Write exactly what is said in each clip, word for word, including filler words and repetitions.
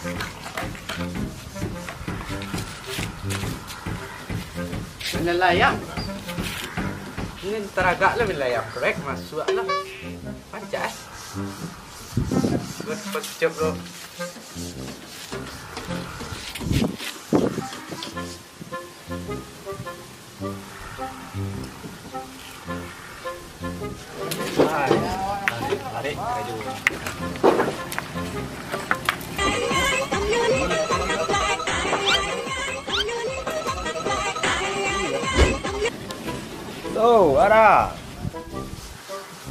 Main layang. Ini taragak lah main layang. Proyek masuak lah. Pancas. Cepet, cepet, cepet, bro. So, Ara.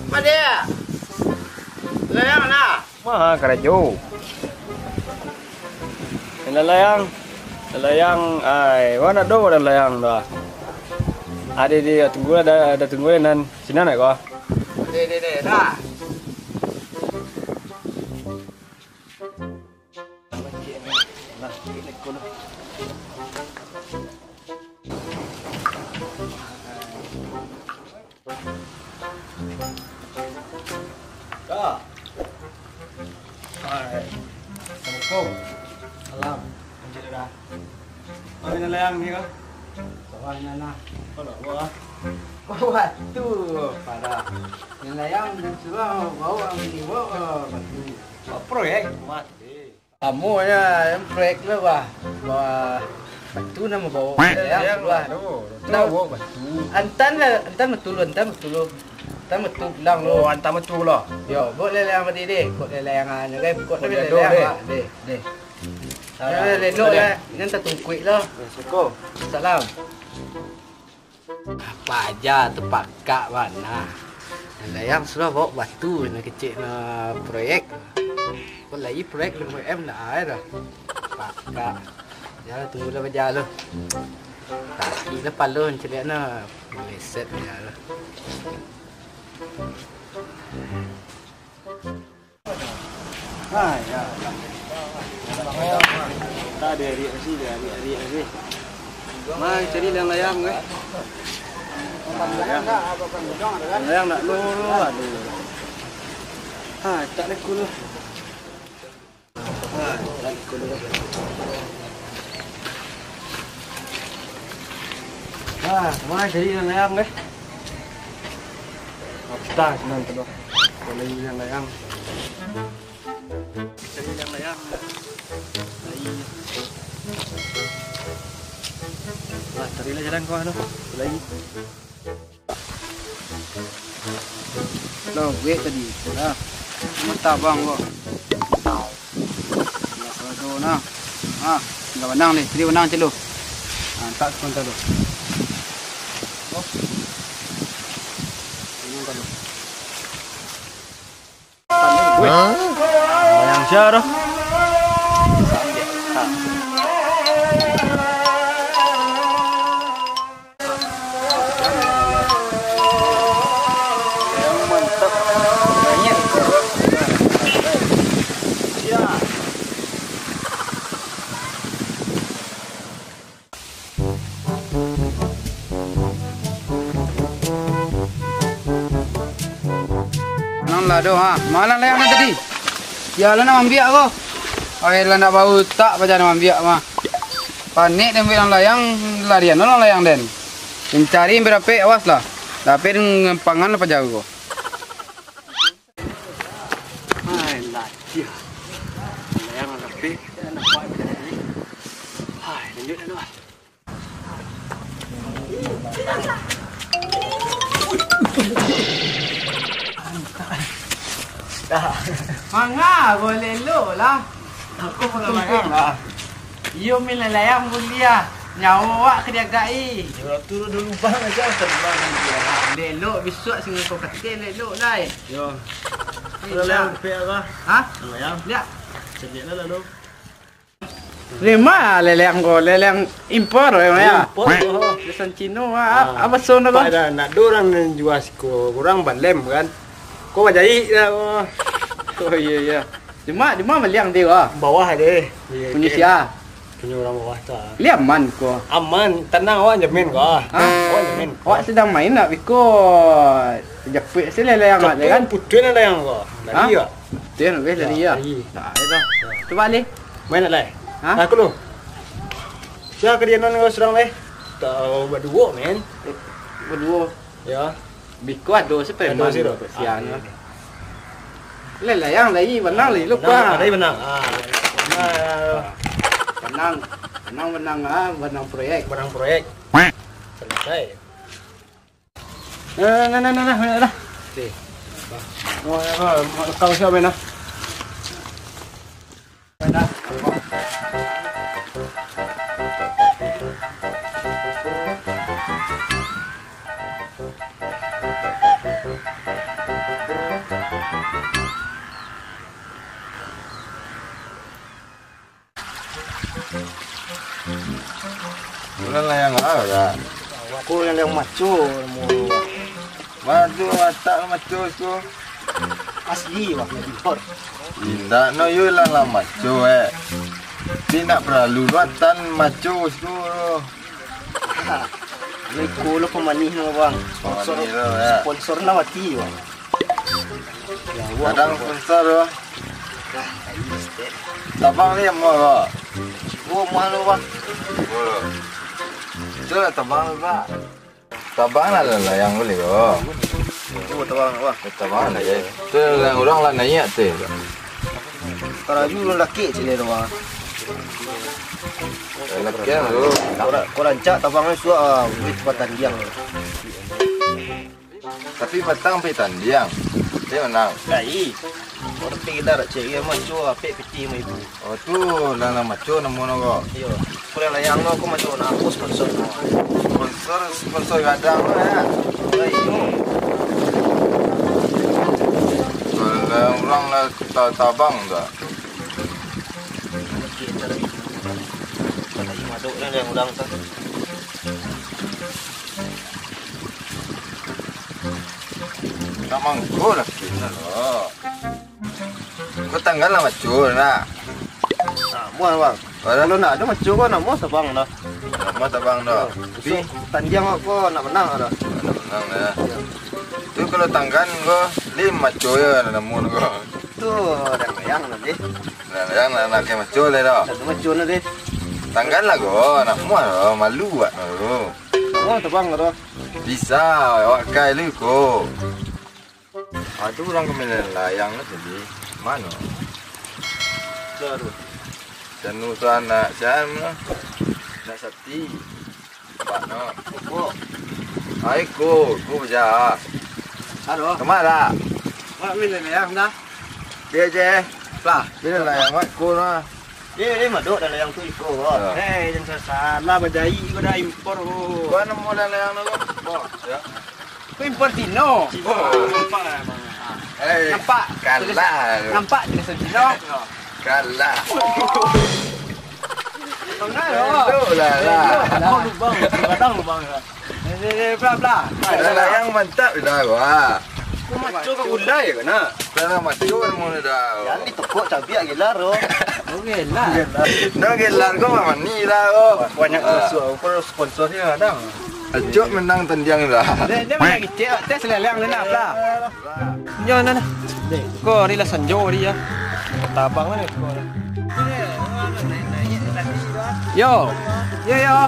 Madia. Layang lah. Maha karajo. Layang, layang, ai, wah nak do layang tu ah. Ade di tunggu lah, dah, dah tunggu lah nan sinan nak kau. Deh, deh, deh, dah. Ka. Hai. Assalamualaikum. Salam. Macam mana dah? Mana layang ni kau? Sawah ni lah. Kau nak buat ah? Buat batu. Pada. Yang layang dan surau bawa ambil bawa batu. Buat proyek. Mati. Amo nyo, proyek lo, bah. Bah, batu nan mambaok. Yo, yo, bah. Batu, batu. Nah, mambaok batu. Antan lah, antan batu lo, antan batu lo. Antan batu pulang lo. Oh, antan batu lo. Yo, buek leleng tadi deh. Buek leleng anyo, guys. Buek leleng, deh. Deh, deh. Salah. Lelok lah. Nan tatungkuik lo. Assalamualaikum. Salam. Paja tapakak bana. Layang sudah baok batu, nan kecek na proyek. Kok lai proyek limo M dah ai dah. Pakak. Yo, tunggulah paja lo. Tapi lah palo caliak na. Meleset paja lo. Ah, ya. Tak ada ariak sih, ada ariak-ariak sih. Mai cari layang-layang, weh. Ah, ya. Layang nak lu, lu, aduh. Ah, tak ada kul. Ah, tak ada kul. Ah, mai cari layang-layang, weh. Apa senang tu, bah. Kalau layang-layang. Cari layang-layang. Lai. Wah, carilah jalan kau anu. Lai. Lah, wek tadi. Nah. Mata abang kau. Nah, kalau tu nah. Ah, tinggal benang ni. Cari benang celo. Ah, tak sekonta tu. Oh. Ini kalau. Weh. Layang sia tu? Mantap. Banyak. Sia. Nan lah doh, ha. Malang layang nan tadi. Yo lah nak mambiak ko. Ai lah nak bau tak paja nak mambiak mah. Panek den buek nan layang, larian nan layang den. Den cari sampai dapek, awas lah. Dapek den ngempangan lah paja ko. Hai, lah, sia. Layang rapi, sia nampak tadi. Hai, lanjut dulu ah. Dah. Manga, boleh lo lah. Aku pun layang lah. Iyo, main layang buliah. Nyawa awak ka diagai. Yo, turun dulu bang aja, terbang nanti ya. Lelok, bisuak singo kau katil, lelok lai. Yo. Eh, Kalau lah. Layang pek apa? Ha? Layang. Liak. Cek lah lalu. Lima leleng ko, leleng impor yo, ya. Impor, oh. Pesan Cino, ah, ah. Apa sono ko? Pada nak ada orang nan jua siko, orang balem kan. Ko bajaik dah ko. Oh, iya, iya. Di ma, di ma maliang dia ko? Bawah deh. Iya, punyo sia? Punyo urang bawah tu ah. Li aman ko. Aman, tanang awak jamin ko ah. Ha? Awak jamin. Awak sadang main nak biko japuik se leleng awak kan? Putuih lah yang ko. Lari yo. Putuih weh lari yo. Lari. Nah, itu. Cuba lih. Main nak lai? Hah? Aku lu. Sia ka dianon kau surang lai? Tau baduo, men. Eh, baduo. Ya. Biko ado si preman. Ado si tu. Kasian. Ah, iya. Lai, layang lai, banang lai, lu. Banang, kuah. Ada banang. Ah. Nah. Banang, banang, banang, ah, banang proyek. Banang proyek. Selesai. Nah, nah, nah, nah, nah, nah, nah. Oke. Mau, mau, mau kau siapa, nah? Bulan layang lah, dah. Aku yang, yang maco, mau. Madu matak maco tu. Asli, wah, impor. Indak, no, yo lah, lah maco, eh. Tapi nak paralu luatan maco tu. Ini kulo pamanih no, Bang. Sponsor, pamanih lo, ya. Sponsor lah mati, Bang. Ya, Bang. Kadang sponsor lo. Tabang ni amuah, Bang. Oh, amuah lo, Bang. Oh. Itu lah tabang lo, Bang. Tabang lah, lah, layang boleh, Bang. Oh, tabang, Bang. Tabang lah, ya. Itu lah urang lah naiak tu, Bang. Karaju lo laki cik ni tu, Bang. Laki tu. Kau ra-, kau rancak tabang ni suak, ah, duit tempat tandiang. Tapi patang pai tandiang. Dia menang. Lai. Orang tinggi darat cek dia maco apek piti lima ribu. Oh, tu lah, lah maco namo no ko. Iyo. Kurang layang no, aku maco nak aku sponsor no. Sponsor, sponsor gadang no, ya. Lai, iyo. Kalau urang lah ta-, tabang dah. Masuk lah yang urang tu. Nak mangko lah kini lo. Kau tanggan lah maco nak. Nah, muah, Bang. Kalau nak ada maco kau nak muah tabang dah. Nak muah tabang dah. Tapi tandiang kau nak menang dah. Nak menang dah. Ya. Tu kalau tanggan kau, lim maco ya namun kau. Tu dah layang nanti. Nah, layang nak, nak ke maco le dah. Nak maco nanti. Tanggan lah kau, nak muah lah, malu buat kau. Nak muah tabang kau dah. Bisa, awak kai lu ko. Ah, tu urang kamain layang tu tadi. Mano? Sia tu? Canu tu anak sia mano? Anak Sati. Pak no. Ko. Ai ko, ko baja. Ado. Kama lah? Mak main layang dah. Dia je. Lah. Bila layang mak ko nah. Eh, eh, madok dah layang tu iko ko. Ya. Eh, jangan salah, bajai ko dah impor ko. Ko namo dah layang tu ko? Impor. Ya. Ko impor Cino. Cino. Nampak lah, Bang. Eh, nampak. Kalah. Nampak tulisan Cino. Kalah. Tengah lah. Elok lah, lah. Elok lah. Lubang, lubang, lubang. Eh, eh, eh, bla, bla. Dah layang mantap dah, wah. Kau maco kau gulai ke nak? Dah lah maco namo dah. Jangan ditekuk cabiak gila tu. Oh, gila. No gila kau mah mani dah, oh. Banyak masuk, kau sponsornya ada. Acok menang tandiang dah. Dia, dia banyak kicik, tes leleng dia nak, bla. Nyo, nah, nah. Ko, ari lah sanjo ari, ya. Tabang lah ko. Yo. Yo, yo.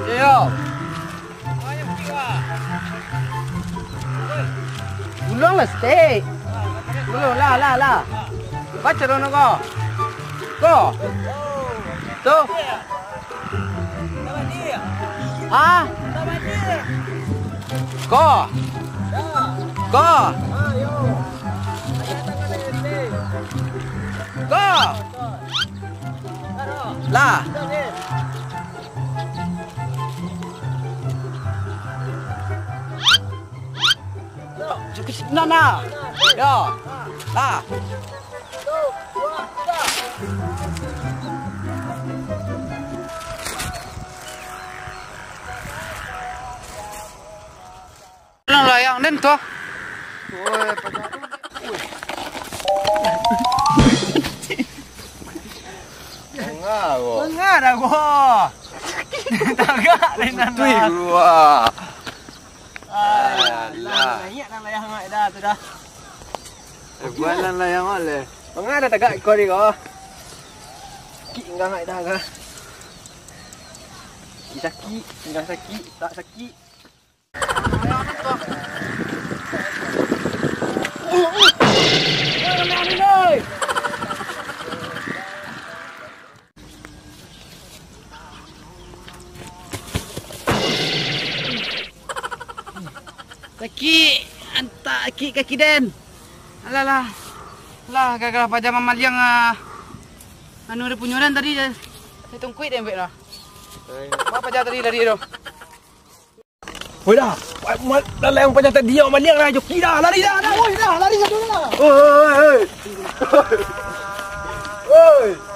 Yo, yo. Gulung lah, stek. Gulung lah, lah, lah. Baco dono ko. Ko. Tu. Ah. Ko. Ko. Ko. Lah. Nah, nah. Yo. Lah. Nang layang den tu. Bangah ko. Bangah dah ko. Tagak den nang. Tui gua. Alah. Naiak nang layang dah tu dah. Buanan lah yang oleh. Manga dah tagak kau ni kau. Sakik enggak ngai dah kah? Sakik, enggak sakik, tak sakik. Sakik, antak sakik kaki den. Alah lah. Lah, gara-gara paja mamaliang, ah, anu dia punyo den tadi, eh. Ditungkuik den, bek lah. Apa paja tadi lari tu? Woi dah, lalai yang paja tadi, awak maliang lah, joki dah, lari dah, dah, woi dah, lari dah, dah. Woi, woi, woi. Woi.